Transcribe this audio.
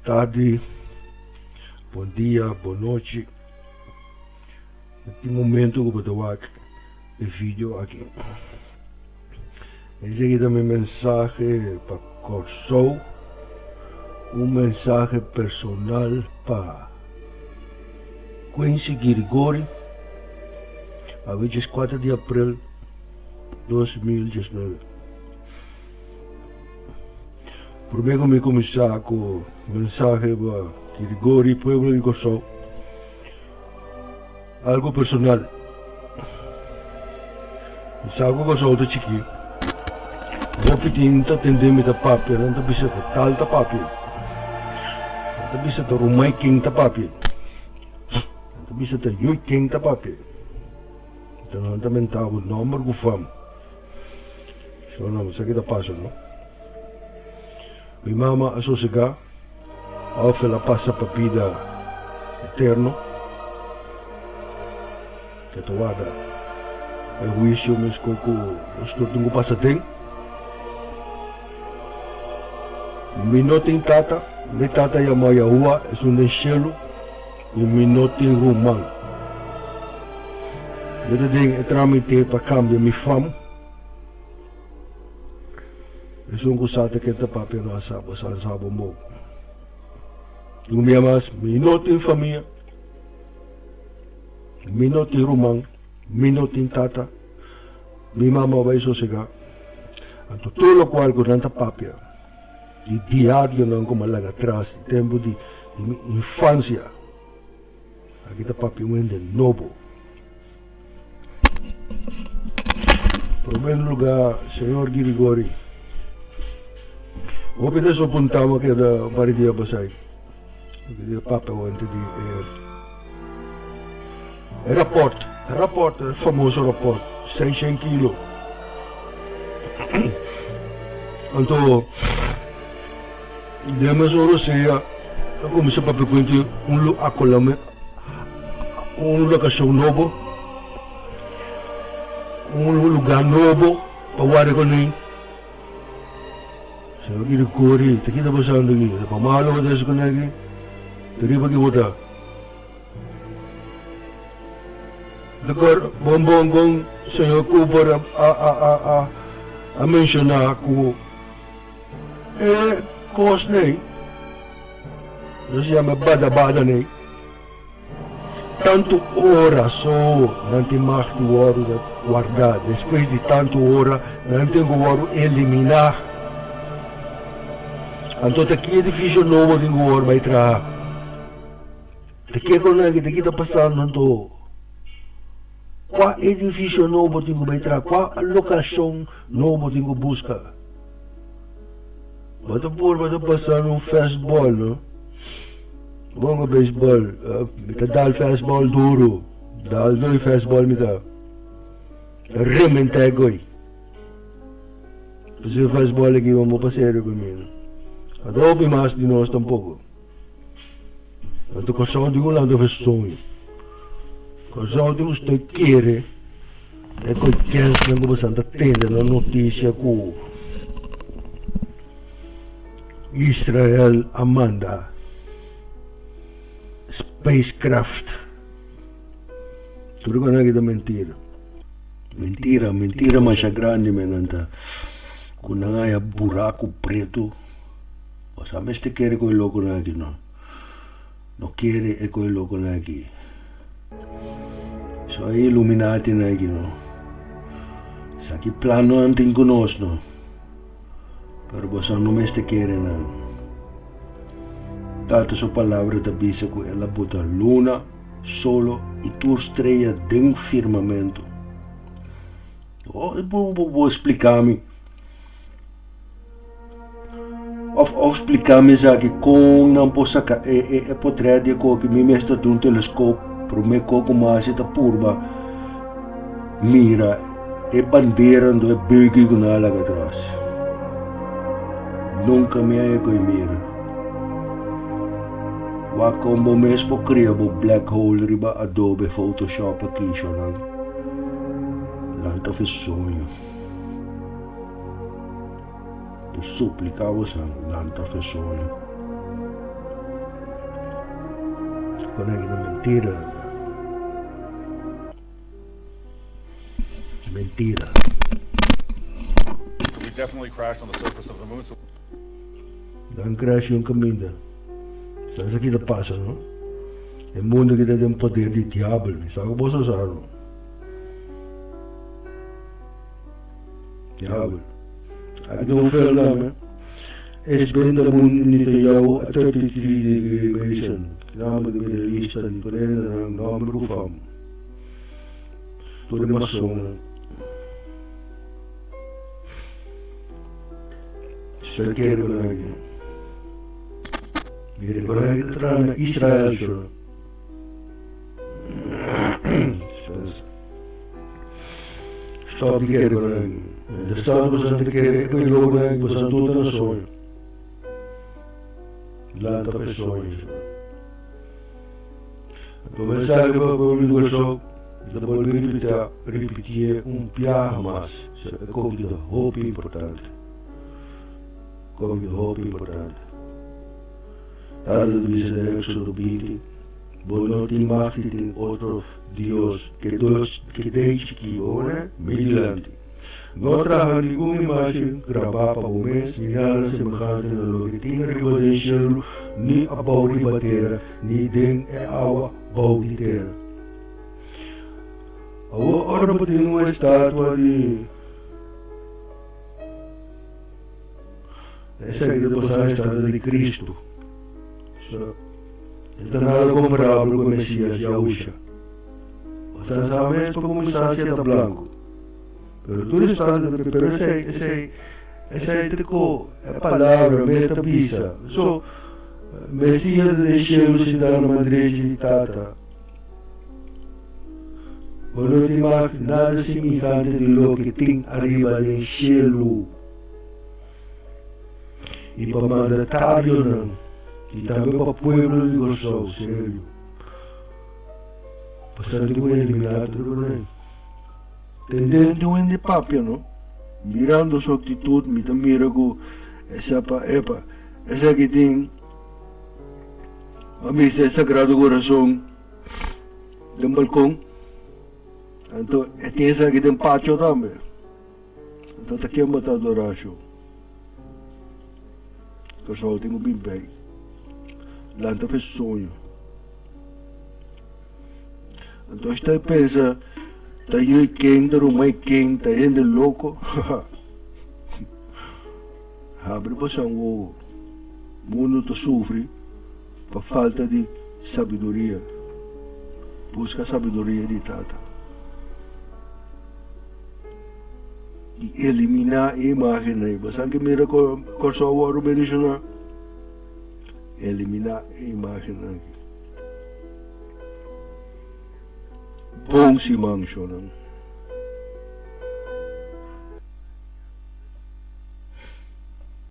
tardi, bon dia, bon nochi. Na ki momento ku bo ta wak e video aki. Esaki ta mi mensahe pa Kòrsou, un mensahe personal pa Quincy Girigori, awe dieskuater di aprel 2019. Promé ku mi kuminsá ku mensahe pa Girigori, pueblo di Kòrsou, Algo personal. Mi sa ku Kòrsou ta chikí. Hopi tin ta tende mi ta papia, nan ta bisa ta tal ta papia. Nan ta bisa ta rumai ken ta papia. Nan ta bisa ta yui ken ta papia. Enton nan ta menta bo nòmber ku fam. So no, mi sa ki ta pasa no. Mi mama a sosegá. Òf el a pasa pa bida eterno? E ta warda e huisio meskos ku nos tur tin ku pasa den. Mi no tin tata, mi tata yama Yahuwah, esun den shelu, i mi no tin ruman. Mi ta den e trámite pa kambia mi fam. Esun ku sa ta ken ta papia no a sa, bo sa sa bo mou. Un bia mas, mi no tin famia, mi no tin ruman, mi no tin tata, mi mama a bai sosega. Anto tur lokual ku nan ta papia di diarionan ku mi a laga atras di tempu di mi infansia, Aki ta papia un hende nobo. Primer lugar, señor Girigori. Hopi ta sopunta mo keda un par di dia pasai. Hopi dia papia wante di e e raport, e raport, e famoso raport, seishen kilo. Anto Den mes ora sea a kuminsá papia ku hende un lo akolame un lokashon nobo, un lugá nobo pa warda kuné. Señor kiri kore, ta kita pasando aki? Ta pa malo bo ta hasi kuné aki? Ta riba ki bo ta? Ta kor bon bon kon señor Cooper a a a a a menshoná ku. E kos nei, nos yama bada bada nei, tantu ora so nan tin mag di wòrdu wardá, despues di tantu ora nan tin ku wòrdu eliminá. Anto ta ki edifisio nobo tin ku wòrdu bai traha? Ta ke kon aki, ta ki ta pasando anto? Kua edifisio nobo tin ku bai traha? Kua lokashon nobo tin ku buska? Bo ta purba ta pasa un fastball no. Bon ku baseball, mi ta dal fastball duru, dal doi fastball mi ta rementá e goi. Pasobra e fastball aki bo pa serio ku mi no. A ta hopi mas di nos tampoko. Anto Kòrsou tin ku lanta for soño. Kòrsou tin ku stoi kere e koi kènsnan ku boso ta tende na notisia ku Israel a manda spacecraft. Tur e kosnan aki ta mentira. Mentira, mentira masha grandi men nan ta ku nan haya buraku pretu. Bo sa mester kere ku e lokonan aki no. No kere e ku e lokonan aki. So e Illuminatinan aki no. Sa ki plannan tin ku nos no. Pero bo sa no mester kere nan. Tata su palabra ta bisa ku el a buta luna, solo i tur strea den firmamento. Oh, bo, bo, bo splika mi. Of of splika mi esaki kon nan por saka e e e potret di e koki mi mester ta un teleskop prome koko mas e ta purba mira e bandera ndo e beuki ku nan a laga atras. Nunka mi a e mira. Wak kon bo mes por kria bo black hole riba Adobe Photoshop aki shornan. Nan ta fe soño. Ta supliká boso lanta fe soño. Con aki ta mentira nan ta. Mentira. We definitely crashed on the surface of the moon so. Nan crash un caminda. Sa esaki ta pasa no. E mundo aki ta den poder di diabel. Mi sa cu boso sa no. Diabel. Aki ta un film tambe. Es ben ta mun ni ta yau a 33 degree mason. Kinan bo ta mira lista di tur hendenan nomber cu fam. Tur e masonnan. Sa kere ku nan aki. Mira ku nan aki ta traha na Israel so. Stop di kere ku nan aki. Mientras tanto boso ta kere e ku e loku nan aki boso tur ta na soño. Lanta pa e soño so. Anto mensahe pa pueblo di Kòrsou mi ta bolbe ripitá ripitié un biaha mas. E koki ta hopi importante. Koki ta hopi importante. Tata ta bisa den Éxodo 20, Bo no tin mag di tin otro dios ke dos ke dei chikí bo ne mi dilanti. No traha ningun imágen grabá pa bo mes ni nada semehante na loke tin riba den shelu ni abou riba tera ni den e awa bou di tera. Awor ora bo tin un estatua di Esaki ta pasá estatua di Cristo. So, e ta nada comparabel cu e Mesias Yahusha. Bo sa mes pa cuminsa si e ta blanco. Pero tur estatua ta pero esey, esey, esey ta cu e palabra mes ta bisa. So, Mesias ta den cielo sintá na man drechi di Tata. Bo no tin mag nada simihante di loke tin ariba den shelu. I pa mandatarionan i tambe pa pueblo di Kòrsou, serio. Pasobra tin ku eliminá tur ku nan. Tendente un hende papia no, mirando su aktitut mi ta mira ku esa pa epa esaki tin a bisa e Sagrado Corazon. Den balkon. Anto e tin esaki den patio tambe. Anto ta ken bo ta adorá sho? Kòrsou tin ku bin bei. Lanta fe soño. Anto esta e pensa ta yu ken ta ruman ken ta hende loko. Habri bo san wowo. Mundu ta sufri. Pa falta di sabiduria. Buska sabiduria di Tata. I eliminá e imágennan ei. Bo sa ke mira Kòrsou wòrdu bendishoná? Eliminá e imágennan aki. Bon siman, shonnan.